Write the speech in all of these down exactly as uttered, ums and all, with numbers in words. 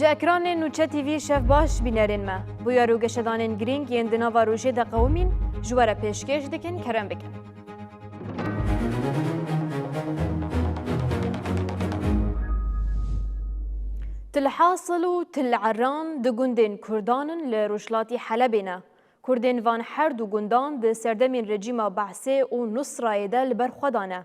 Ji ekranên Nûçe T V şev baş bînerên me. Bûyer û geşedanên girîng yên di nava rojê de qewimîn ji we re pêşkêş dikin, kerem bikin. Til Hasil û Til Erran du gundên Kurdan in li rojhilatî Helebê ne. Kurdên van her du gundan di serdemên rejîma Behsê û Nusrayê de li ber xwe da ne.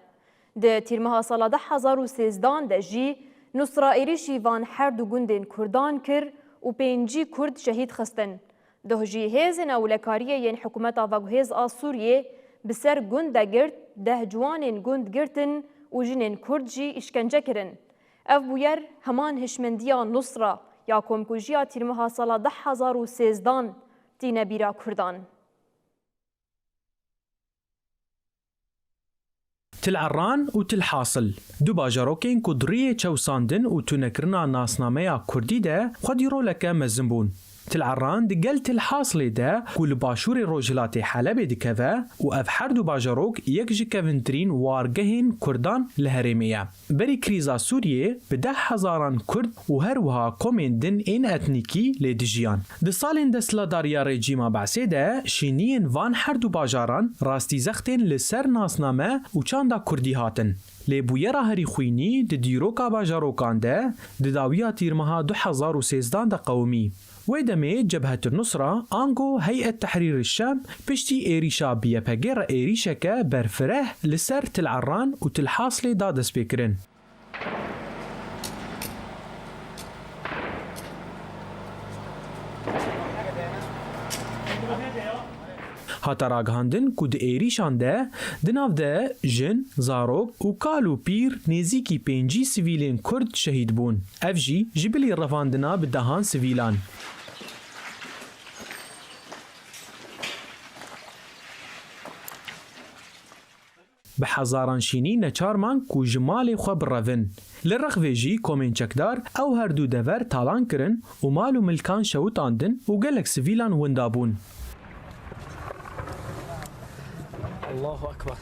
Di tîrmeha sala du hezar û sêzdan de jî Nusra êrîşî van her du gundên Kurdan kir û pêncî Kurd şehîd xistin. Doh jî hêzên ewlekariyê yên hikûmeta veguhêz a Sûriyê bi ser gund de girt, deh ciwanên gund girtin û jinên Kurd jî îşkence kirin. Ev bûyer heman hişmendiya Nusra ya komkujiya tîrmeha sala du hezar û sêzdan tîne bîra Kurdan. Til Erran û Til Hasil, du bajarokên ku di riyê çewsandin û tunekirina nasnameya kurdî de xwedî roleke mezin bûn. Til Erran di gel Til Hasilê de ku li başûrê rojhilatê Helebê dikeve û ev her du bajarok yek ji kevintirîn wargehên kurdan li herêmê ye. Berî krîza Sûriyê bi deh hezaran Kurd û her wiha komên din ên etnîkî lê dijiyan. Di salên desthilatdariya rejîma Behsê de şîniyên van her du bajaran rastî zextên li ser nasname û çanda kurdî hatin. Lê bûyera herî xwînî di dîroka bajarokan de di dawiya tîrmeha du hezar û sêzdan de qewimî. Wê demê Cebhet Nusra ango Heyet Tehrîr Şam piştî êrîşa bi Y P G re êrîşeke berfireh li ser Til Erran û Til Haslê da destpêkirin. Hate ragihandin ku di êrîşan de di nav de jin, zarok û kal û pîr nêzîkî pêncî sivîlên Kurd şehîd bûn. Ev jî ji bilî revandina bi dehan sivîlan. Bi hezaran şînî neçar man ku ji malê xwe birevin. Li rex vê jî komên çekdar ew her du dever talan kirin û mal û milkan şewitandin û gelek sivîlan winda bûn. Allahu Ekber.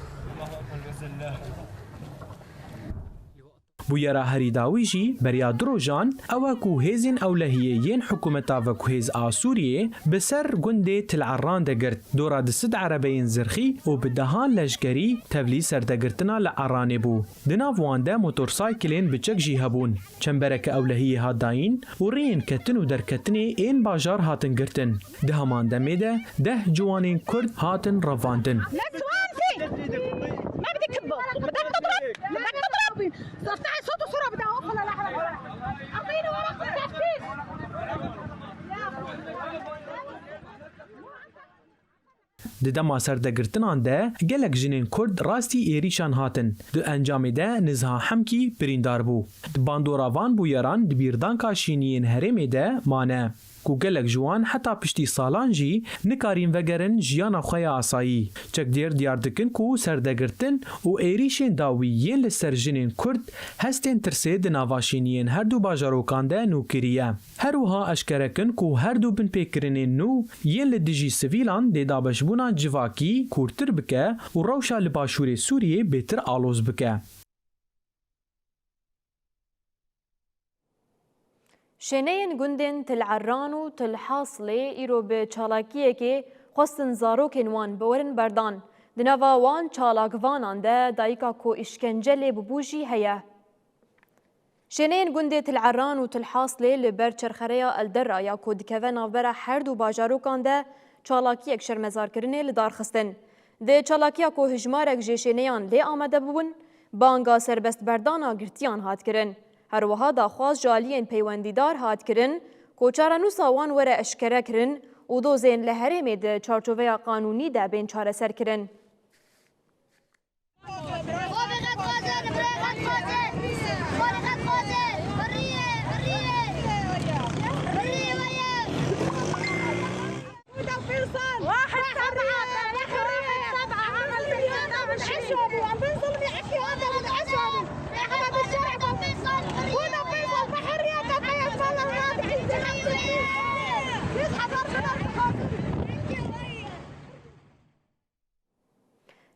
Bûyera herî dawî jî beriya du rojan ew e ku hêzên ewlehiyê yên hikûmeta veguhêz a Sûriyê bi ser gundê Til Erran de girt. Dora du sed erebeyên zirxî û bi dehan leşkerî tevlî serdegirtina li Erranê bû. Di nav wan de motorsaykilên biçek jî hebûn. Çembereke ewlehiyê hat dayîn û rêyên ketin û derketinê ên bajar hatin girtin. Di heman demê de deh ciwanên Kurd hatin revandin. صرت صوت وصورة بدها أوصل للأحرار. أعطيني ورقة تفتيش. Di dema serdegirtinan de gelek jinên Kurd rastî êrîşan hatin. Di encamê de niziha hemkî birîndar bû. Di bandora van bûyeran di bîrdanka şîniyên herêmê de mane. Ku gelek ji wan heta piştî salan jî nikarîn vegerin jiyana xwe ya asayî. Çekdêr diyar dikin ku serdegirtin û êrîşên dawî yên li ser jinên Kurd hestên tirsê di nava şîniyên her du bajarokan de nû kiriye. Her wiha eşkere kin ku her du binpêkirinên nû yên li dijî sivîlan dê dabeşbûna civakî kûrtir bike û rewşa li başûrê Sûriyê bêtir aloz bike. Şêneyên gundên Til Erran û Til Haslê îro bi çalakiyekê xwestin zarokên wan biwerin berdan. Di nava wan çalakvanan de dayika ku îşkence lê bûbû jî heye. Şêneyên gundê Til Erran û Til Haslê li ber çerxereya El Derra ya ku dikeve navbera her du bajarokan de çalakiyek şermezarkirinê li dar xistin. Di çalakiya ku hijmarek ji şêneyan lê amade bûbûn, banga serbestberdana girtiyan hat kirin. Her wiha daxwaz ji aliyên peywendîdar hat kirin ku çarenûsa wan were eşkere kirin û dozên li herêmê di çarçoveya qanûnî de bên çareserkirin.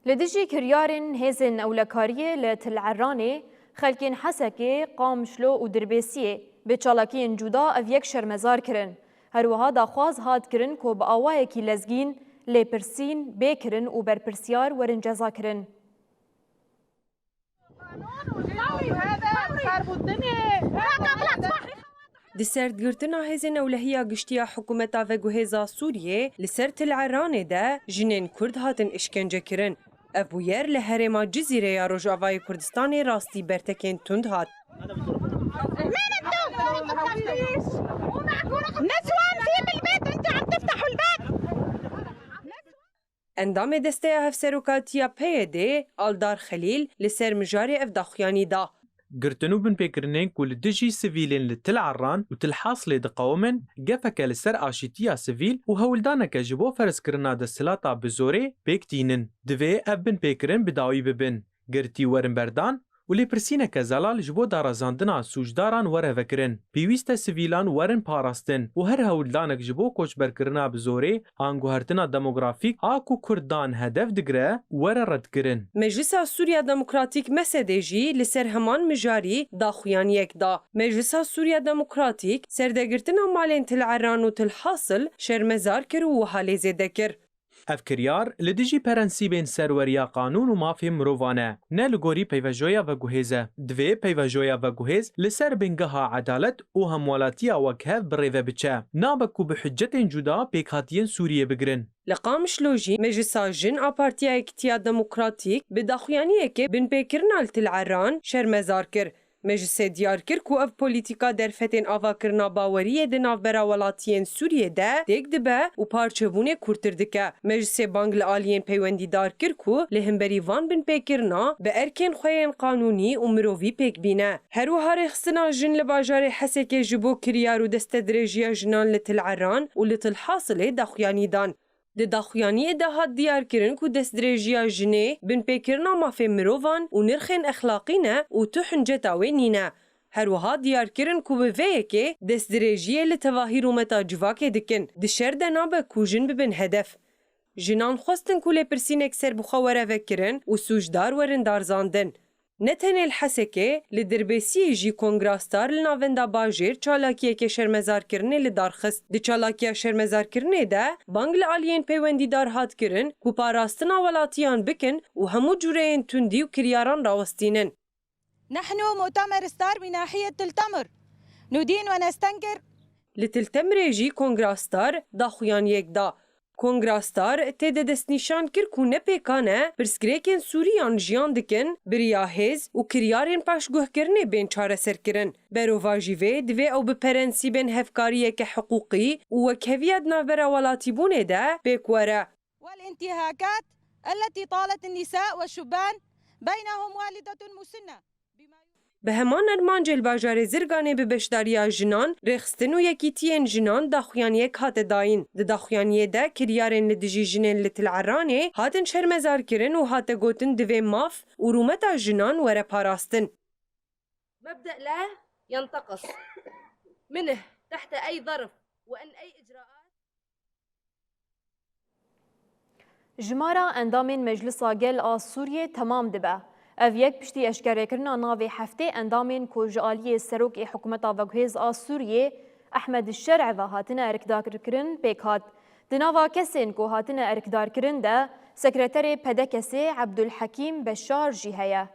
Li dijî kiryarên hêzên ewlekariyê li Til Erranê, xelkên Hesekê, Qamişlo û Dirbêsiyê Bi çalakiyên cuda ev yek şermezar kirin. Her wiha daxwaz hat kirin ku bi awayekî lezgîn lêpirsîn bê kirin û berpirsiyar werin cezakirin. Di ser digirtina hêzên ewlehiya giştî ya hikûmeta veguhêz a Sûriyê li ser Til Eranê de jinên Kurd hatin îşkencekirin. Ev bûyer li herêma Cizîrê ya Rojavayê Kurdistanê rastî bertekên tund hat. نسوان في بالبيت، انتوا عم تفتحوا الباب. Endamê Desteya Hevserokatiya P Y D'ê Aldar Xelîl li ser mijarê ev daxuyanî da. Girtin û binpêkirinên ku li dijî sivîlên li Til Erran û Til Hasilê diqewimin, gefeke li ser aşîtiya sivîl û hewldaneke ji bo ferzkirina desthilata bi zorê pêk tînin. Divê ev binpêkirin bi dawî bibin, girtî werin berdan û lêpirsîneke zelal ji bo darazandina sûcdaran were vekirin. Pêwîst e sivîlan werin parastin û her hewldanek ji bo koçberkirina bi zorê an guhertina demografîk a ku Kurd dan hedef digire, were redkirin. Meclisa Sûriya Demokratîk, mesedê, jî li ser heman mijarî daxuyaniyek da. Meclisa Sûriya Demokratîk serdegirtina malên Til Eran û Til Hasil şermezar kir û wiha lê zêde kir. Ev kiryar li dijî prensîbên serweriya qanûn û mafên mirovan e, ne li gorî peyvajoya veguhêz e. Divê peyvajoya veguhêz li ser bingeha edalet û hemwelatiya wekhev bi rê ve biçe. Nabe ku bi hicetên cuda pêkhatiyên Sûriyê bigirin. Li Qamişlo jî Meclisa Jin a Partiya Yekîtiya Demokratîk bi daxuyaniyekê binpêkirina li Til Eran şermezar kir. Meclisê diyar kir ku ev polîtîka derfetên avakirina baweriyê di navbera welatiyên Sûriyê de têk dibe û parçebûnê kûrtir dike. Meclisê bang li aliyên peywendîdar kir ku li hemberî van binpêkirina bi erkên xwe yên qanûnî û mirovî pêk bîne. Her wiha rêxistina jin li bajarê Hesekê ji bo kiryar û destedirêjiya jinan li Til Eran û li Til Hasilê daxuyanî dan. Di daxuyaniyê de hat diyarkirin ku destdirêjiya jinê binpêkirina mafên mirovan û nirxên exlaqî ne û tu hinceta wê nîne. Her wiha diyarkirin ku bi vê yekê destdirêjiyê li tevahî rûmeta civakê dikin. Di şer de nabe ku jin bibin hedef. Jinan xwestin ku lêpirsînek serbixwe were vekirin û sûcdar werin darzandin. Ne tenê li Hesekê, li Dirbêsiyê jî Kongra Star li navenda bajêr çalakiyeke şermezarkirinê li dar xist. Di çalakiya şermezarkirinê de bang li aliyên peywendîdar hat kirin ku parastina welatiyan bikin û hemû cûreyên tundî û kiryaran rawestînin. نحن مؤتمر ستار بناحية تل تمر ندين ونستنكر. Li Til Temirê jî Kongra Star daxuyaniyek da. Kongra Star tê de destnîşan kir ku ne pêkan e pirsgirêkên Sûriyan jiyan dikin, bi riya hêz û kiryarên paşguhkirinê bên çareserkirin. Berovajî vê divê ew bi prensîbên hevkariyeke hiqûqî û wekheviya di navbera welatîbûnê de pêk were. والانتهاكات التي طالت النساء والشبان بينهم والدة مسنة. Bi heman armancê li bajarê Zirganê bi beşdariya jinan, rêxistin û yekîtiyên jinan daxuyaniyek hate dayîn. Di daxuyaniyê de kiryarên li dijî jinên li Til Eranê hatin şermezarkirin û hate gotin divê maf û rûmeta jinan were parastin. مبدأ لا ينتقص منه تحت أي ظرف وأن أي إجراءات. Jimara endamên Meclisa Gel a Sûriyê temam dibe. Ev yek piştî eşkerekirina navê heftê endamên ku ji aliyê Serokê Hikûmeta Veguhêz a Sûriyê Ehmed Şer'e ve hatine erkdarkirin pêk hat. Di nava kesên ku hatine erkdarkirin de Sekreterê P D K'ê Ebdulhekîm Beşar jî heye.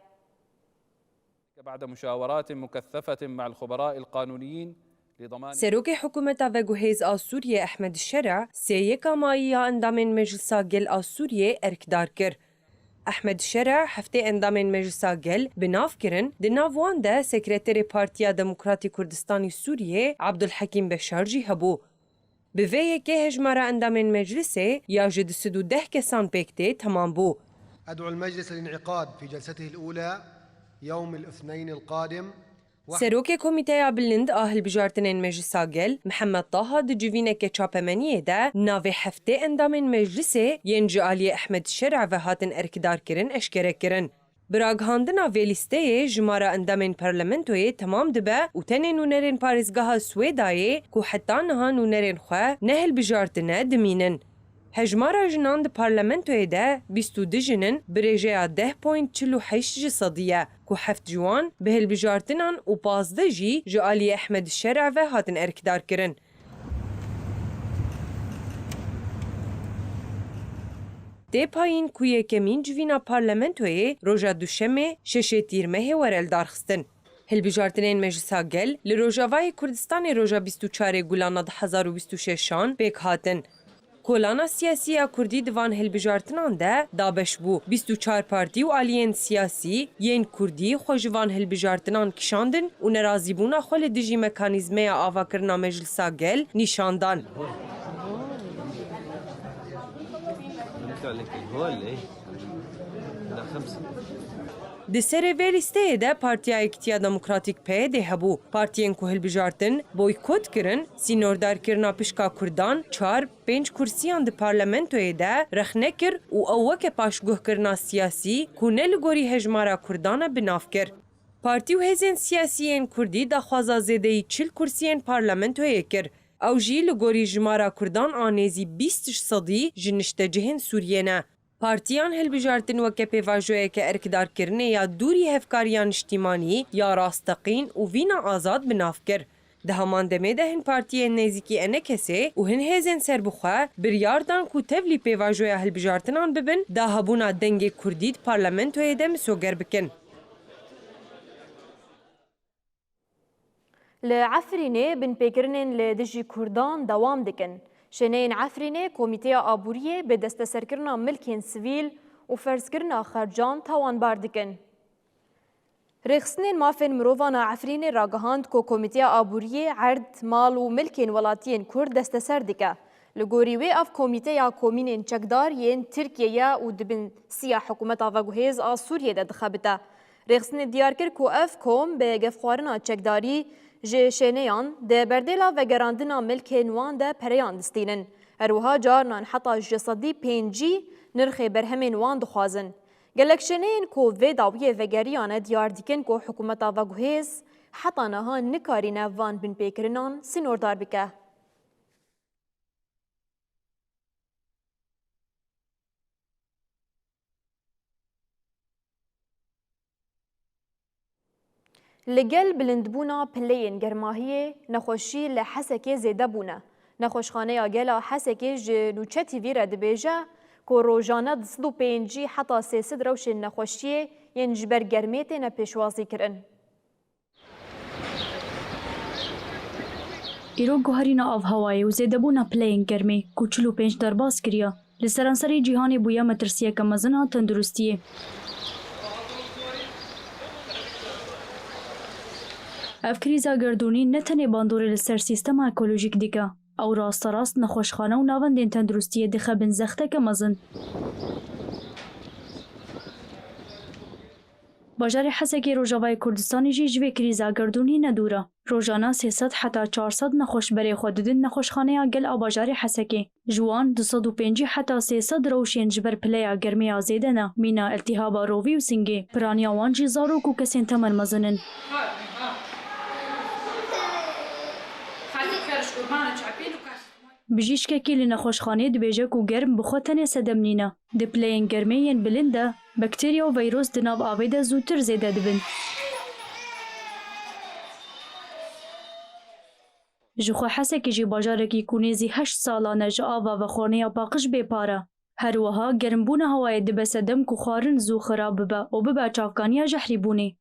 بعد مشاورات مكثفة مع الخبراء القانونيين لضمان Serokê Hikûmeta Veguhêz a Sûriyê Ehmed Şera sê yeka mayî ya endamên Meclisa Gel a Sûriyê erkdar kir. Ehmed Şera heftê endamên Meclisa Gel bi nav kirin, di nav wan de Sekreterê Partiya Demokratî Kurdistanî Sûriyê Abdulhekîm Beşar jî hebû. Bi vê yekê hejmara endamên meclisê ya ji du sed û deh kesan pêk tê temam bû. أدعو المجلس للانعقاد في جلسته الأولى يوم الاثنين القادم. Serokê Komîteya Bilind a Hilbijartinên Meclisa Gel, Mihemed Taha di civîneke çapemeniyê de navê heftê endamên meclisê yên ji aliyê Ehmed Şer'e ve hatin erkdarkirin eşkere kirin. Bi ragihandina vê lîsteyê jimara endamên parlamentoyê temam dibe û tenê nûnerên parêzgeha Swêdayê ku heta niha nûnerên xwe nehilbijartine dimînin. Hejmara jinan di parlamentoyê de bîst û du jin in, bi rêjeya deh point çil û heşt ji sedî ye, ku heft ji wan bi hilbijartinan û pazdeh jî ji aliyê Ehmed Şer'a ve hatin erkdar kirin. Tê payîn ku yekemîn civîna parlamentoyê roja Duşemê şeşê Tîrmehê were lidarxistin. Hilbijartinên Meclisa Gel li Rojavayê Kurdistanê roja bîst û çarê Gulana du hezar û bîst û şeşan pêk hatin. Kolana siyasî ya Kurdî di van hilbijartinan de dabeş bû. Bîst û çar partî û aliyên siyasî yên Kurdî xwe ji van hilbijartinan kişandin û nerazîbûna xwe li dijî mekanîzmeya avakirina Meclisa Gel nîşan dan. Di serê vê lîsteyê de Partiya Yekitiya Demokratîk, P Y D, hebû. Partiyên ku hilbijartin boykot kirin, sînordarkirina pişka Kurdan, çar, pênc kursiyan di parlamentoyê de rexne kir û ew weke paşguhkirina siyasî ku ne li gorî hejmara Kurdan e bi nav kir. Partî û hêzên siyasî yên Kurdî daxwaza zêdeyî çil kursiyên parlamentoyê kir. Ew jî li gorî jimara Kurdan a nêzî bîst ji sedî ji niştecihên Sûriyê ne. Partiyan hilbijartin weke pêvajoyeke erkdarkirinê ya dûrî hevkariya niştîmanî ya rasteqîn û vîna azad bi nav kir. Di heman demê de hin partiyên nêzîkî ENKS'ê û hin hêzên serbixwe biryar dan ku tevlî pêvajoya hilbijartinan bibin, dahabûna dengê Kurdî di parlamentoyê de misoger bikin. Li Efrînê binpêkirinên li dijî Kurdan dewam dikin. Şêneyên Efrînê Komîteya Aboriyê bi desteserkirina milkên sivîl û ferzkirina xercan tawanbar dikin. Rêxistinên Mafên Mirovan a Efrînê ragihand ku Komîteya Aboriyê erd, mal û milkên welatiyên Kurd desteser dike. Li gorî wê ev komîte ya komînên çekdar yên Tirkiyê ye û di bin siya hikûmeta veguhêz a Sûriyê de dixebite. Rêxistinê diyar kir ku ev kom bi gefxwarina çekdarî ji şêneyan di berdêla vegerandina milkên wan de pereyan distînin. Her wiha carinan heta ji sedî pêncî nirxê berhemên wan dixwazin. Gelek şêneyên ku vê dawiyê vegeriyane diyar dikin ku hikûmeta veguhêz heta niha nikarîne van binpêkirinan sînordar bike. Li gel bilindbûna pileyên germahiyê, nexweşî li Hesekê zêde bûne. Nexweşxaneya Gel a Hesekê ji Nûçe T V re dibêje ku rojane du sed û pêncî heta sê sed rewşên nexweşiyê yên ji ber germê têne pêşwazî kirin. Îro guherîna avhewayê û zêdebûna pileyên germê ku çil û pênc derbas kiriye, li seranserê cîhanê bûye metirsiyeke mezin a tenduristiyê. Ev krîza gerdûnî ne tenê bandorê li ser sîstema ekolojîk dike, ew rasterast nexweşxane û navendên tenduristiyê dixe bin zexteke mezin. Bajarê Hesekê Rojavayê Kurdistanê jî ji vê krîza gerdûnî ne dûr e. Rojane sê sed heta çar sed nexweş berê xwe didin nexweşxaneya Gel a bajarê Hesekê. Ji wan du sed û pêncî heta sê sed rewşên ji ber pileya germê ya zêde ne, mîna îltîhaba rovî û singê. Piraniya wan jî zarok û kesên temenmezin in. Bijîşkekî li nexweşxaneyê dibêje ku germ bi xwe tenê sedem nîne. Di pileyên germê yên bilind de, bakterya û vîrus di nav avê de zûtir zêde dibin. Ji xwe Hesekê jî bajarekî ku nêzî heşt salan e ji ava vexwarina ya paqij bêpar e. Her wiha germbûna hewayê dibe sedem ku xwarin zû xirab bibe û bibe çavkaniya jehrîbûnê.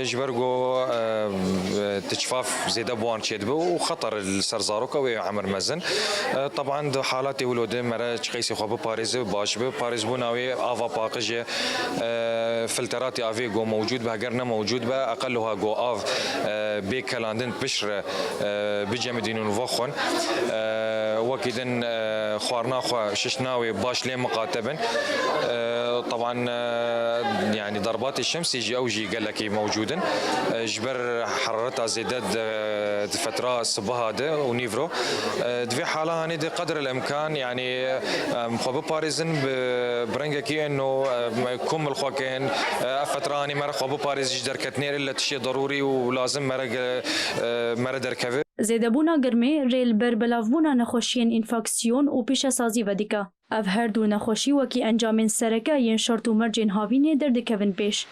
Ji ber ku, e, tiçfaf zêde bi wan çêdibe û xeter li ser zaroka wê emir mezin. E, teban di halatê wilo de mere çi qeysê xwe biparêze baş be. Parêzbûna wê ava paqij e, e, filteratê avê ku mewcûd be, heger ne mewcûd be, eqel wiha ku av, e, bê kelandin pişt re, e, bicemidînin û vexwin. E, wekî din, e, xwarina xwe, şiştina wê baş lê miqate bin. E, teban, e, yani derbatê şemsê jî ew jî gelekî mewcûd in. E, ji ber herareta zêde di, di fetra sibiha de û nîvro, e, di vê hala hanê de qedr el imkan, yani, em xwe biparêzin bi, bi rengekî eno, em, kum li xwe kin. E, ev fetra hanê mere xwe biparêzin ji derketinê, ille tiştê derûrî û lazim mere ge-, e, mere derkeve. Zêdebûna germê rê li ber belavbûna nexweşiyên înfeksiyon û pîşesazî vedike. Ev her du nexweşî wekî encamên sereke yên şert û mercên havînê derdikevin pêş.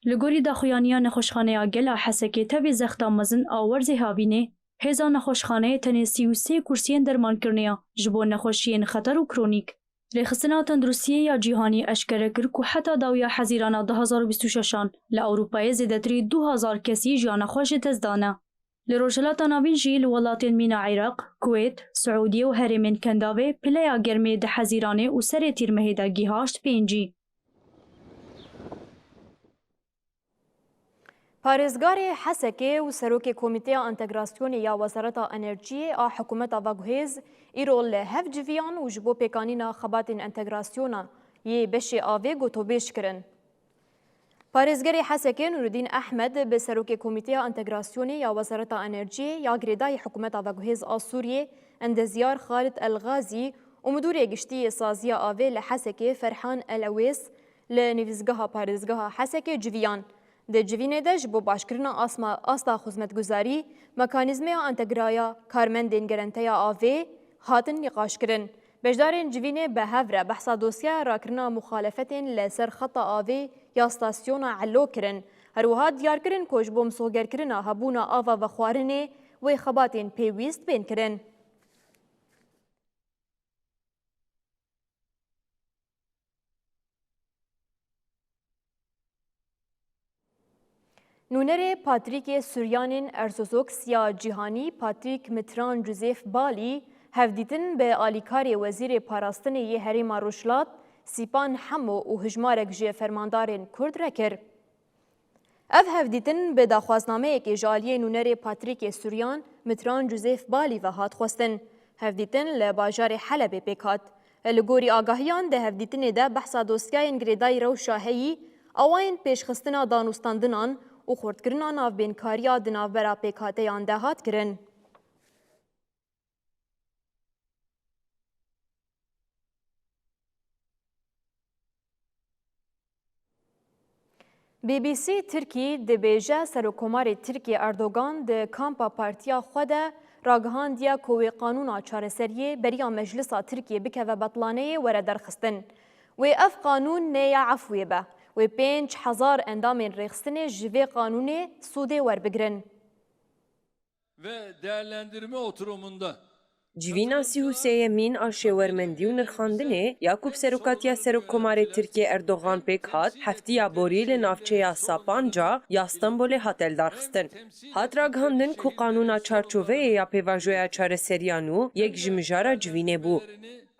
Li gorî daxuyaniya Nexweşxaneya Gel a Hesekê tevî zexta mezin a werzê havînê, hêza nexweşxaneyê tenê sî û sê kursiyên dermankirinê ya ji bo nexweşiyên xeter û kronîk. Rêxistina Tenduristiyê ya Cîhanî eşkere kir ku heta dawiya Hezîrana du hazar û bîst û şeş an li Ewropayê zêdetirî du hazar kesî jiyana xwe ji dest dane. Li Rojhilata Navîn jî li welatên mîna Iraq, Kuwêt, Siûdiyê û herêmên Kendavê pileya germê di Hezîranê û serê Tîrmehê de gihaşt pêncî. Parêzgarê Hesekê û Serokê Komîteya Entegrasyonê ya Wezareta Enerjiyê a Hikûmeta Veguhêz îro li hev civiyan û ji bo pêkanîna xebatên entegrasyona yê beşê avê gotobêj kirin. Parêzgerê Hesekê Nûredîn Ehmed bi Serokê Komîteya Entegrasyonê ya Wezareta Enerjiyê ya girêdayî Hikûmeta Veguhêz a Sûriyê Endezyar Xalid El Gazî û Midûrê Giştî yê Saziya Avê li Hesekê Ferhan El Ewês li nivîsgeha parêzgeha Hesekê civiyan. Di civînê de ji bo başkirina asma, asta xizmetguzarî, mekanîzmeya entegraya karmendên gerenteya avê hatin nîqaşkirin. Beşdarên civînê bi hev re behsa dosyaya rakirina muxalefetên li ser xeta avê ya stasyona Elo kirin. Her wiha diyar kirin ku ji bo misogerkirina hebûna ava vexwarinê wê xebatên pêwîst bên kirin. Nûnerê Patrîkê Suryanên Erzozoks ya Cîhanî Patrîk Mitran Joseph Bali hevdîtin bi alîkarê Wezîrê Parastinê yê Herêma Rojhilat Sîpan Hemo û hijmarek ji fermandarên Kurd re kir. Ev hevdîtin bi daxwaznameyekê ji aliyê nûnerê Patrîkê Suryan Mitran Joseph Bali ve hat xwestin. Hevdîtin li bajarê Helebê pêk hat. Li gorî agahiyan di hevdîtinê de behsa dosyayên girêdayî rewşa heyî, awayên pêşxistina danûstandinan û xurtkirina navbênkariya di navbera pêkhateyan de hat kirin. B B C Tirkî dibêje Serokkomarê Tirkiyê Erdogan di kampa partiya xwe de ragihandiye ku wê qanûna çareseriyê beriya Meclisa Tirkiyê bikeve betlaneyê were derxistin. Wê ev qanûn neyê efwê be. Wê pênc hezar endamên rêxistinê ji vê qanûnê sûdê werbigirin. Ve değerlendirme oturumunda Civîna sî û sêyemîn a şêwermendî û nirxandinê ya ku bi serokatiya Serokkomarê Tirkiyê Erdogan pêk hat, heftiya borî li navçeya Sapanca ya Stenbolê hat eldarxistin. Hat ragihandin ku qanûna çarçoveyê ya pêvajoya çareseriya nû yek ji mijara civînê bû.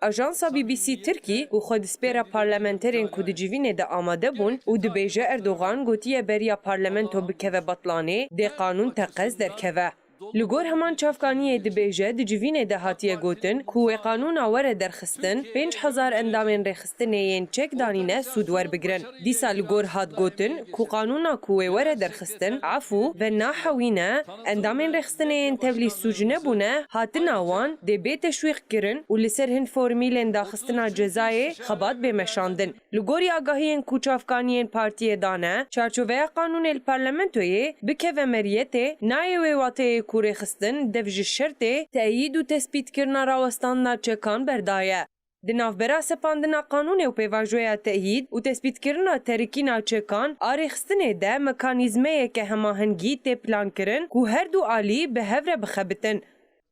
Ajansa B B C Tirkî ku xwe dispêre parlamenterên ku di civînê de amade bûn û dibêje Erdogan gotiye beriya parlamento bikeve betlanê, dê qanûn teqez derkeve. Li gor heman çavkaniyê dibêje di civînê de hatiye gotin ku wê qanûna were derxistin, pênc hezar endamên rêxistinê yên çek danîne sûd werbigirin. Dîsa li gor hat gotin ku qanûna ku wê were derxistin, efû ve nahewîn e, endamên rêxistinê yên tevlî sûc nebûne, hatina wan dê bê teşwîqkirin û li ser hin formîlên daxistina cezayê xebat bê meşandin. Li gorî agahiyên ku çavkaniyên partiyê dane, çarçoveya qanûnê li parlamentoyê bikeve meriyetê, nayê wê wateyê ku rêxistin dev ji şertê teyîd û tespîtkirina rawestandina çekan berdaye. Di navbera sepandina qanûnê û pêvajoya teyîd û tespîtkirina terikîna çekan a rêxistinê de mekanîzmeyeke hemahengî tê plankirin ku her du alî bi hev re bixebitin.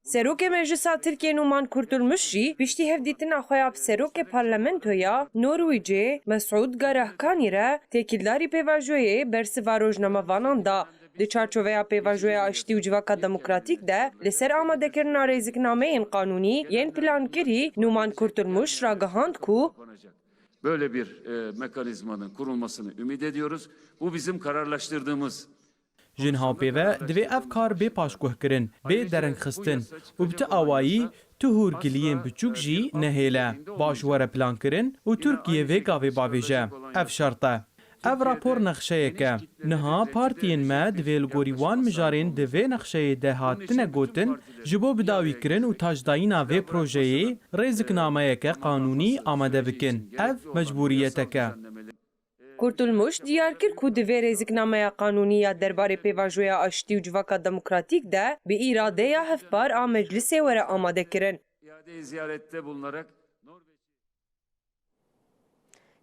Serokê Meclisa Tirkiyê Numan Kurtulmuş jî piştî hevdîtina xwe ya bi Serokê Parlamentoya Norwîcê Mesûd Garahkanî re têkildarî pêvajoyê bersiva rojnamevanan da. Di çarçoveya pêvajoya aştî û civaka demokratîk de li ser amadekirina rêziknameyên qanûnî yên plankirî Numan Kurtulmuş ragihand ku Böyle bir e, mekanizmanın kurulmasını ümit ediyoruz. Bu bizim kararlaştırdığımız Ji niha pê ve divê ev kar bê paşguhkirin, bê derengxistin û bi ti awayî tu hûrgiliyên biçûk jî nehêle. Baş were plankirin û Tirkiye vê gavê bavêje. Ev şert e. Ev rapor nexşeyek e. Niha partiyên me divê li gorî wan mijarên di vê nexşeyê de hatine gotin, ji bo bidawîkirin û tajdayîna vê projeyê rêziknameyeke qanûnî amade bikin. Ev mecbûriyetek e. Kurtulmuş diyar kir ku di vê rêziknameya qanûnî ya derbarê pêvajoya aştî û civaka demokratîk de bi îradeya hevpar a meclisê were amadekirin. İade-i ziyarette bulunarak Norveç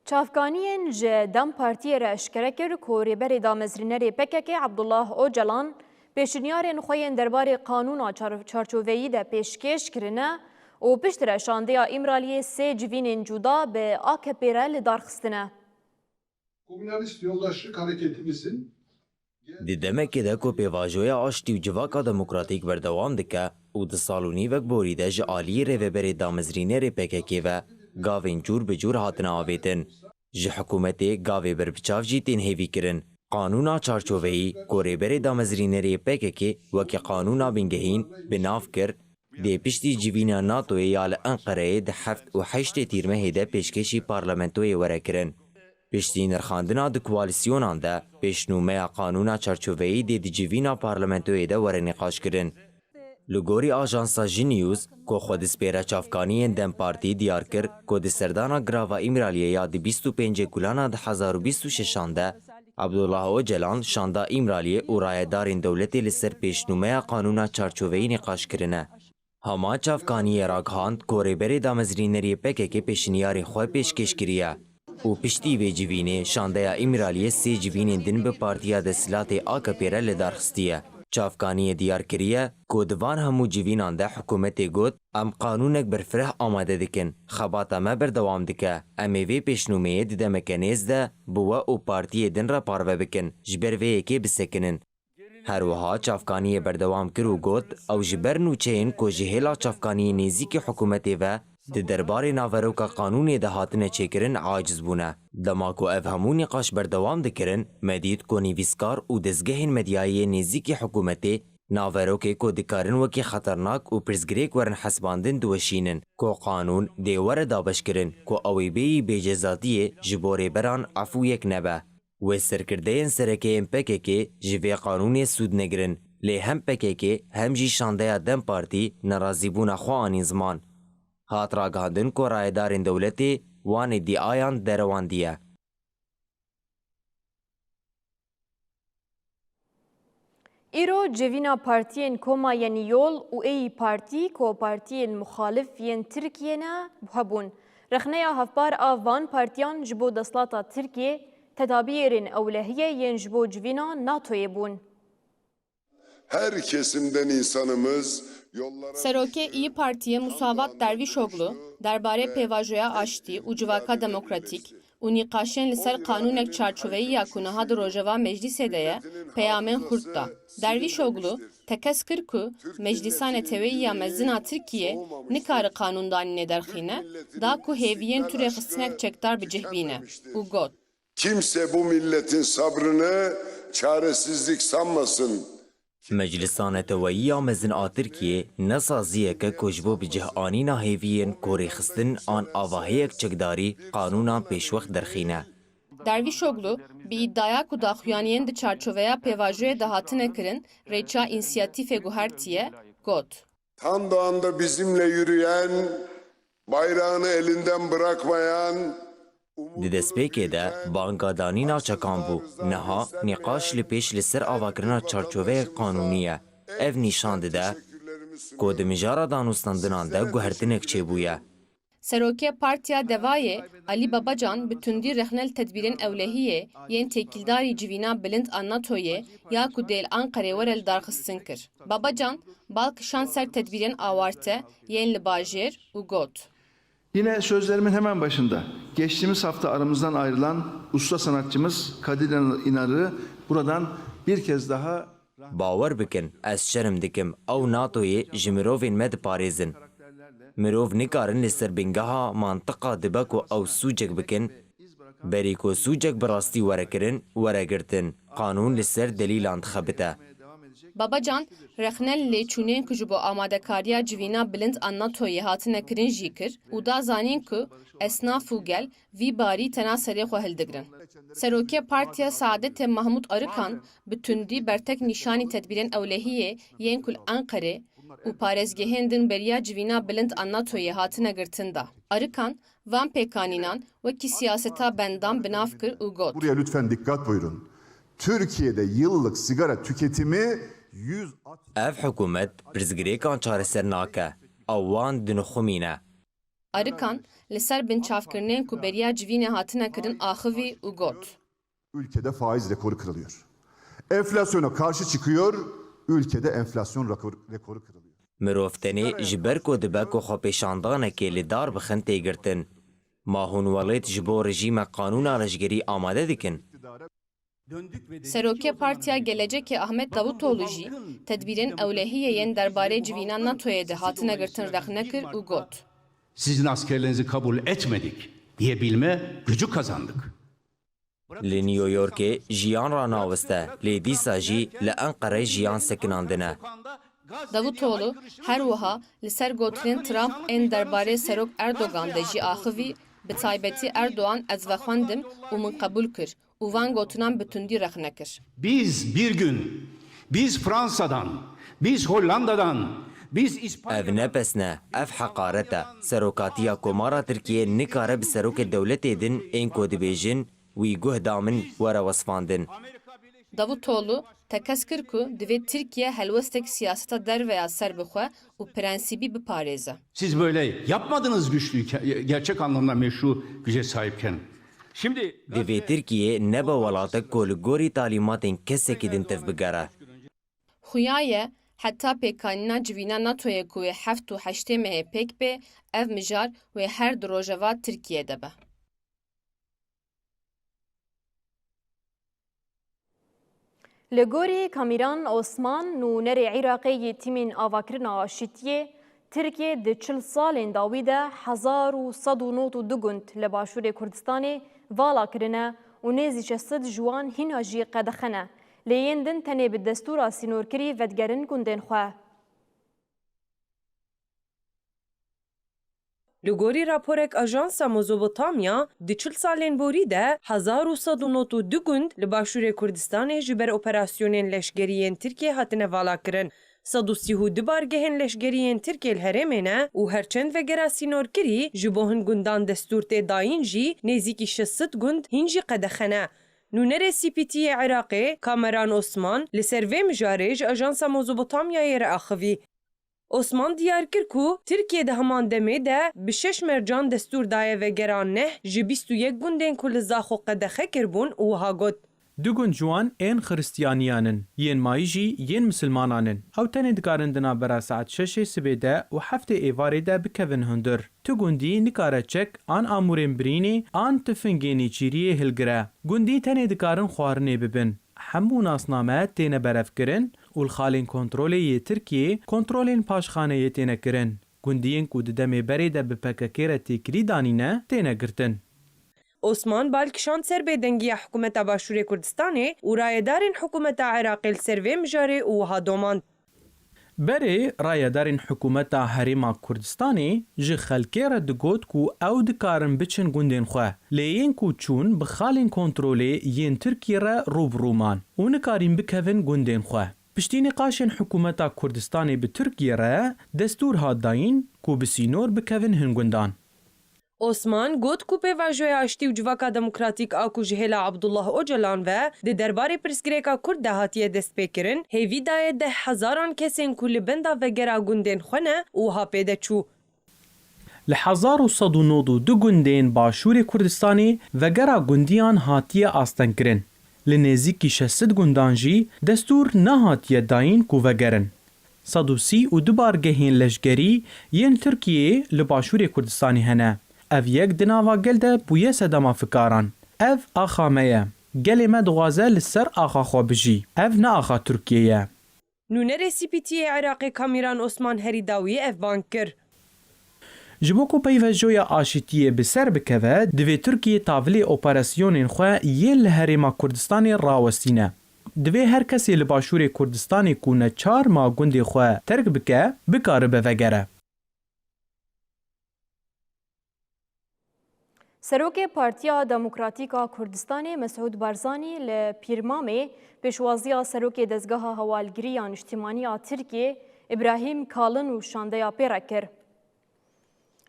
Çavkaniyên ji DEM Partiyê re eşkere kir ku rêberê damezrînerê P K K Abdullah Ocalan pêşniyarên xwe yên derbarê qanûna çar-, çarçoveyî de pêşkêş kirine û piştre şandeya Îmraliyê sê civînên cuda bi A K P re li dar xistine. Komünalist yoldaşlık hareketimizin Di demekê de ku pêvajoya aştî û civaka demokratîk berdewam dike û di sal û nîvek borî de ji aliyê rêveberê damezrînerê P K K ve gavên cûr bi cûr hatine avêtin, ji hikûmetê gavê berbiçav jî tên hêvîkirin. Qanûna çarçoveyî ku rêberê damezrînerê P K K wekî qanûna bingehîn bi nav kir, dê piştî civîna NATOyê ya li Enqereyê di heft û heştê Tîrmehê de pêşkêşî parlamentoyê were kirin. Piştî nirxandina di koalîsyonan de, pêşnûmeya qanûna çarçoveyî dê di civîna parlamentoyê de were nîqaşkirin. Li gorî ajansa Ji News, ku xwe dispêre çavkaniyên DEM Partî, diyar kir ku di serdana girava Îmraliyê ya di bîst û pêncê Gulana du hezar û bîst û şeşan de, Abdullah Ocalan şanda Îmraliyê û rayedarên dewletê li ser pêşnûmeya qanûna çarçoveyî nîqaş kirine. Hema çavkaniyê ragihand ku rêberê damezrînerî P K K pêşniyarê xwe pêşkêş kiriye û piştî vê civînê şandeya Îmraliyê sê civînên din bi partiya desthilatê A K P re li dar xistiye. Çavkaniyê diyar kiriye ku di van hemû civînan de hikûmetê got, em qanûnek berfireh amade dikin, xebata me berdewam dike, em ê vê pêşnûmeyê di demeke nêz de bi we û partiyê din re parve bikin, ji ber vê yekê bisekinin. Her wiha çavkaniyê berdewam kir û got, ew ji ber nûçeyên ku ji hêla çavkaniyên nêzîkî hikûmetê ve di derbarê naveroka qanûnê de hatine çêkirin aciz bûne. Dema ku ev hemû nîqaş berdewam dikirin, me dît ku nivîskar û dezgehên medyayî yên nêzîkî hikûmetê naverokê ku dikarin wekî xeternak û pirsgirêk werin hesibandin diweşînin, ku qanûn dê were dabeşkirin, ku ew ê bêyî bêcezatiyê ji bo rêberan efûyek nebe. Wê serkirdeyên sereke yên P K K ji vê qanûnê sûd negirin, lê hem P K K hem jî şandeya DEM Partî nerazîbûna xwe anîn ziman. Hat ragihandin ku rayedarên dewletê wan ê dîayan derewandiye. Îro civîna partiyên Koma Yenî Yol û ê Yî Partî ku partiyên muxalif yên Tirkiyê ne hebûn. Rexneya hevpar a van partiyan ji bo desthilata Tirkiyê tedabiyêrên ewlehiyê yên ji bo civîna NATOyê bûn. Her kesimden insanımız yollara Serokê Îyi Partiyê Musavat Dervîşoglu derbarê pêvajoya aştî û civaka demokratîk û nîqaşên li ser qanûnek çarçoveyî ya ku niha di rojeva meclîsê de ye, peyamên xurt da. Dervîşoglu tekez kir ku Meclîsa Neteweyî ya Mezin a Tirkiyê nikare qanûndanînê derxîne, da ku hêviyên tu rêxistinek çekdar bi cih bîne û got, Kimse bu milletin sabrını çaresizlik sanmasın. Meclisa Neteweyî ya Mezin a Tirkiyê ne saziyek e ku ji bo bi cih anîna hêviyên ku rêxistin an avahiyek çekdarî qanûnan pêşwext derxîne. Dervîşoglu bi îdaya ku daxuyaniyên di çarçoveya pêvajoyê de hatine kirin rêça însiyatîfê guhertiye, got, Tam da anda bizimle yürüyen, bayrağını elinden bırakmayan, Di destpêkê de banga danîna çekan bû. Niha nîqaş li pêş li ser avakirina çarçoveyek qanûnî ye. Ev nîşan dide ku di mijara danûstandinan de guhertinek çêbûye. Serokê Partiya Devayê Alî Babacan bi tundî rexne li tedbîrên ewlehiyê yên têkildarî civîna bilind a NATOyê ya ku dê li Anqerê were lidarxistin kir. Babacan bal kişand ser tedbîrên awarte yên li bajêr û got, Yine sözlerimin hemen başında geçtiğimiz hafta aramızdan ayrılan usta sanatçımız Kadir İnanır'ı buradan bir kez daha Bawer bikin, ez şerm dikim, ew NATOyê ji mirovên me diparêzin. Mirov nikarin li ser bingeha mantiqa dibe ku ew sûcek bikin, berî ku sûcek bi rastî were kirin, were girtin. Qanûn li ser delîlan dixebite. Babacan rexne li lêçûnên ku ji bo amadekariya civîna bilind a NATOyê hatine kirin jî kir û da zanîn ku esnaf û gel vî barî tena serê xwe hildigrin. Serokê Partiya Saadetê Mahmut Arıkan bi tundî bertek nîşanî tedbîrên ewlehiyê yên ku li Enqerê û parêzgehên din beriya civîna bilind a NATOyê hatine girtin da. Arikan van pêkanînan wekî siyaseta bendan bi nav kir û got: Buraya lütfen dikkat buyurun. Türkiye'de yıllık sigara tüketimi yüz... Ev hikûmet pirsgirêkan çareser nake, ew wan dinixumîne. Arikan li ser binçavkirinên ku beriya civînê hatine kirin axivî û got: Ülkede faiz rekoru kırılıyor. Enflasyona karşı çıkıyor, ülkede enflasyon rekor-, rekoru kırılıyor. Mirov tenê ji ber ku dibe ku xwepêşandanekê li dar bixin tê girtin. Ma hûn welêt ji bo rejîme qanûna leşgerî amade dikin? Serokê Partiya Gelecekê Ahmet Davutoğlu jî tedbîrên ewlehiyê yên derbarê civîna NATOyê de hatine girtin rexne kir û got: Sizin askerlerinizi kabul etmedik diyebilme gücü kazandık. Li New Yorkê jiyan ranawiste, lê dîsa jî li Enqereyê jiyan sekinandine. Davutoğlu her wiha li ser gotinên Trump ên derbarê Serok Erdogan de jî axivî, bi taybetî Erdogan ez vexwendim û min qebûl kir û van gotinan bi tundî rexne kir. Biz bir gün, biz Fransa'dan, biz Hollanda'dan, biz İspanya'dan... Ev ne pesn e, ev heqaret e. Serokatiya Komara Tirkiye nikare bi serokê dewletê din ên ku dibêjin, wî guh da min were wesfandin. Davutoğlu tekez kir ku divê Tirkiye helwestek siyaseta derve ya serbixwe û prensîbî biparêze. Siz böyle yapmadınız güçlüyken, gerçek anlamda meşru güce sahipken. Şimdi Divê Tirkiye nebe welatek ku li gorî talîmatên kesekî din tevbigere. Xuya ye heta pêkanîna civîna NATOyê ku wê heft û heştê mehê pêk bê, ev mijar wê her di rojeva Tirkiye de be. Li gorî Kamîran Osman, nûnerê Iraqê yê tîmên avakirina aşîtiyê, Tirkiye di çil salên dawî de hezar û sed û nod û du gund li başûrê Kurdistanê vala kirine û nêzî şeş sed ji wan hîna jî qedexe ne. Lê yên din tenê bi destûra sînorkirî vedigerin gundên xwe. Li gorî raporek Ajansa Mezopotamya, di çil salên borî de hezar û sed û nod û du gund li Başûrê Kurdistanê ji ber operasyonên leşkerî yên Tirkiyê hatine valakirin. Sed û sî û du bargehên leşkerî yên Tirkiyê li herêmê ne û her çend vegera sînorkirî ji bo hin gundan destûr tê dayîn jî nêzîkî şeş sed gund hîn jî qedexe ne. Nûnerê C P T yê Iraqê Kameran Osman li ser vê mijarê ji Ajansa Mezopotamyayê re axivî. Osman diyar kir ku Tirkiye di heman demê de bi şeş mercan destûr daye vegera neh ji bîst û yek gundên ku li Zaxo qedexe kiribûn û wiha got: Du gund ji wan ên xiristiyaniyan in, yên mayî jî yên misilmanan in. Ew tenê dikarin di navbera saet şeşê sibê de û heftê êvarê de bikevin hundir. Tu gundî nikare çek an amûrên birînê an tifingê nêçîriyê hilgire. Gundî tenê dikarin xwarinê bibin. Hemû nasname têne berevkirin û li xalên kontrolê yê Tirkiyê kontrolên paşxaneyê têne kirin. Gundiyên ku di demê berê de bi P K K re têkilî danîne, têne girtin. Osman bal kişand ser bêdengiya hikûmeta Başûrê Kurdistanê û rayedarên hikûmeta Iraqê li ser vê mijarê û wiha domand: Berê rayedarên hikûmeta Herêma Kurdistanê ji xelkê re digot ku ew dikarin biçin gundên xwe, lê yên ku çûn bi xalên kontrolê yên Tirkiyê re rû bi rû man û nikarîn bikevin gundên xwe. Piştî nîqaşên hikûmeta Kurdistanê bi Tirkiyê re destûr hat dayîn ku bi sînor bikevin hin gundan. Osman got ku pêvajoya aştî û civaka demokratîk a ku ji hêla Abdullah Ocalan ve di derbarê pirsgirêka Kurd de hatiye destpêkirin, hêvî daye deh hezaran kesên ku li benda vegera gundên xwe ne û wiha pê de çû: Li hezar û sed û nod û du gundên Başûrê Kurdistanê vegera gundiyan hatiye astengkirin. Li nêzîkî şeş sed gundan jî destûr nehatiye dayîn ku vegerin. Sed û sî û du bargehên leşkerî yên Tirkiyeyê li Başûrê Kurdistanê hene. Ev yek di nava gel de bûye sedema fikaran. Ev axa me ye. Gelê me dixwaze li ser axa xwe bijî. Ev ne axa Tirkiyê ye. Nûnerê C P T yê Iraqê Kamîran Osman herî dawî ev bang kir. Ji bo ku peyvejoya aşîtiyê bi ser bikeve, divê Tirkiye tavilê operasyonên xwe yên li Herêma Kurdistanê rawestîne. Divê her kesê li Başûrê Kurdistanê ku neçar ma gundê xwe terk bike, bikaribe vegere. Serokê Partiya Demokratîk a Kurdistanê Mesûd Barzanî li Pîrmamê pêşwaziya Serokê Dezgeha Hewalgiriya Niştimanî ya Tirkiyê Îbrahîm Kalin û şandeya pê re kir.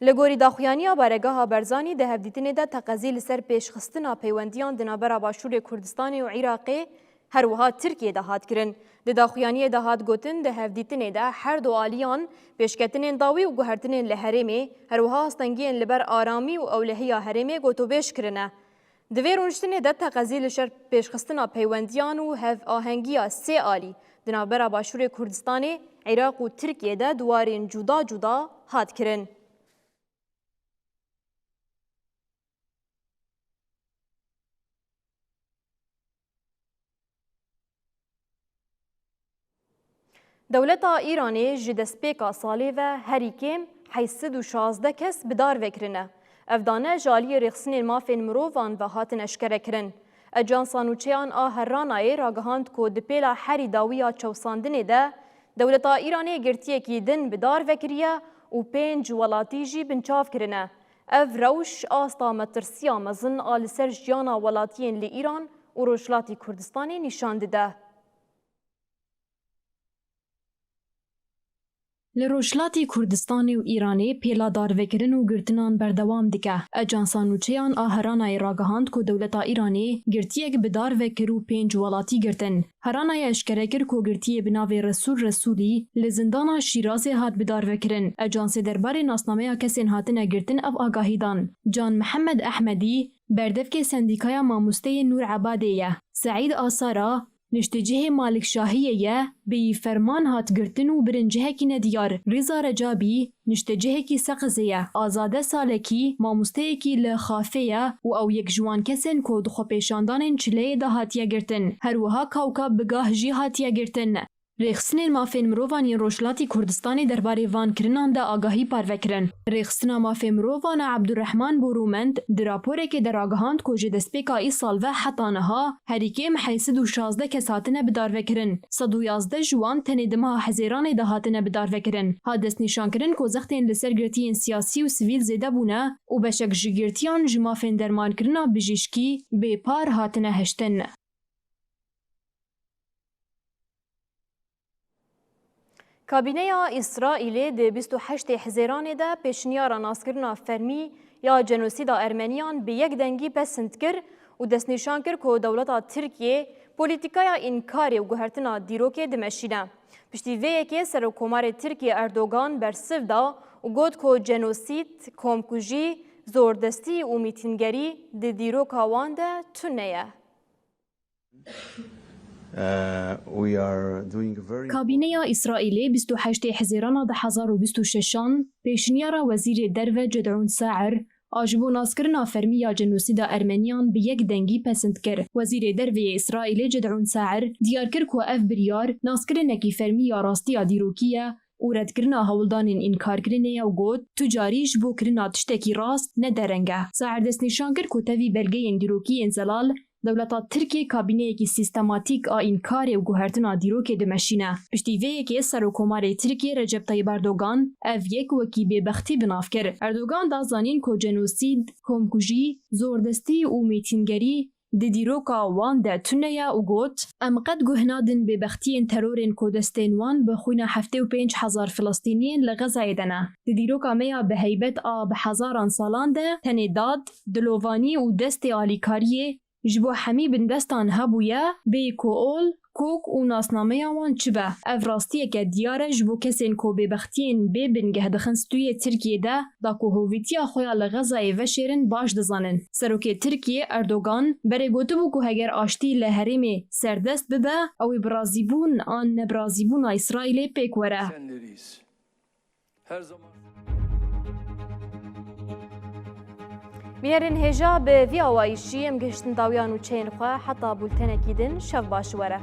Li gorî daxuyaniya Baregeha Barzanî di hevdîtinê de teqezî li ser pêşxistina peywendiyan di navbera Başûrê Kurdistanê û Iraqê, her wiha Tirkiyê de hat kirin. Di daxuyaniyê de hat gotin, di hevdîtinê de her du aliyan pêşketinên dawî û guhertinên li herêmê, her wiha astengiyên li ber aramî û ewlehiya herêmê gotûbêj kirine. Di vê rûniştinê de teqezî li ser pêşxistina peywendiyan û hevahengiya sê alî di navbera Başûrê Kurdistanê, Iraq û Tirkiyê de di warên cuda cuda hat kirin. Dewleta Îranê ji destpêka salê ve herî kêm heyt sed û şazdeh kes bi dar ve kirine. Ev dane ji aliyê rêxistinên mafên mirovan ve hatin eşkerekirin. Ejansa Nûçeyan a Herranayê ragihand ku di pêla herî dawî ya çewsandinê de dewleta Îranê girtiyekî din bi dar ve kiriye û pênc welatî jî binçav kirine. Ev rewş asta metirsiya mezin a li ser jiyana welatiyên li Îran û Rojhilatî Kurdistanê nîşan dide. Li Rojhilatî Kurdistanê û Îranê pêla darvekirin û girtinan berdewam dike. Ejansa Nûçeyan a Heranayê ragihand ku dewleta Îranê girtiyek bi dar ve kir û pênc welatî girtin. Heranayê eşkere kir ku girtiyê bi navê Resûl Resûlî li zindana Şîrazê hat bidarvekirin. Ejansê derbarê nasnameya kesên hatine girtin ev agahî dan. Can Mihemed Ehmedî, berdevkê Sendîkaya Mamosteyên Nûr Ebadê ye. Seîd Asara, niştecihê Malik Şahiyê ye, bêyî ferman hat girtin û birin cihekî nediyar. Rîza Recabî, niştecihekî Seqizê ye. Azade Salekî, mamosteyekî li Xafê ye û ew yek ji wan kesên ku di xwepêşandanên çileyê de hatiye girtin. Her wiha Kawkab Bigah jî hatiye girtin. Rêxistinên mafên mirovan yên Rojhilatî Kurdistanê derbarê van kirinan de agahî parve kirin. Rêxistina mafê mirovan a Ebdurrehman Borûmend di raporekê de ragihand ku ji destpêka îsal ve heta niha herî kêm heyt sed û şazdeh kes hatine bidarvekirin. Sed û yazdeh ji wan tenê di meha Hezêranê de hatine bidarvekirin. Hat destnîşankirin ku zextên li ser girtiyên siyasî û sivîl zêde bûne û beşek ji girtiyan ji mafên dermankirina bijîşkî bê par hatine hiştin. Kabîneya Îsraîlê di bîst û heştê Hezêranê de pêşniyara naskirina fermî ya cenosîda Ermeniyan bi yek dengî pesind kir û destnîşan kir ku dewleta Tirkiyê polîtîkaya înkarê û guhertina dîrokê dimeşîne. Piştî vê yekê Serokkomarê Tirkiyê Erdogan bersiv da û got ku cenosîd, komkujî, zordestî û mîtîngerî di dîroka wan de tune ye. Uh, we are doing a very Kabîneya Îsraîlê bîst û heştê Hezêrana du hezar û bîst û şeşan pêşniyara Wezîrê Derve Ced'ûn Saer a ji bo naskirina fermî ya cenosîda Ermeniyan bi yek dengî pesind kir. Wezîrê Derve yê Îsraîlê Ced'ûn Saer diyar kir ku ev biryar naskirinekî fermî ya rastiya dîrokî ye û redkirina hewldanên înkarkirinê ye û got, tu carî ji bo kirina tiştekî rast ne dereng e. Saer destnîşan kir ku tevî belgeyên dîrokî yên zelal, dewleta Tirkiyê kabîneyekî sîstematîk a înkarê û guhertina dîrokê dimeşîne. Piştî vê yekê Serokkomarê Tirkiyê Recep Tayyip Erdogan ev yek wekî bêbextî bi nav kir. Erdogan da zanîn ku cenosîd, komkujî, zordestî û mîtîngerî di dîroka wan de tune ye û got, em qet guh nadin bêbextiyên terorên ku destên wan bi xwîna heftê û pênc hezar Filistîniyên li Xezayê de ne. Di dîroka me ya bi heybet a bi hezaran salan de tenê dad, dilovanî û destê alîkariyê ji bo hemî bindestan hebûye, bê ku ol, kok û nasnameya wan çi be. Ev rastiyeke diyar e ji bo kesên ku bêbextiyên bê bingeh dixin stûyê Tirkiyê de, da ku hovîtiya xwe ya li Xezayê veşêrin baş dizanin. Serokê Tirkiyê Erdogan berê gotibû ku heger aştî li herêmê serdest bibe, ew ê bi razîbûn an nebirazîbûna Îsraîlê pêk were. Bînerên hêja, bi vî awayîşî em gihiştin dawiya nûçeyên xwe. Heta bultenekî din, şev baş were.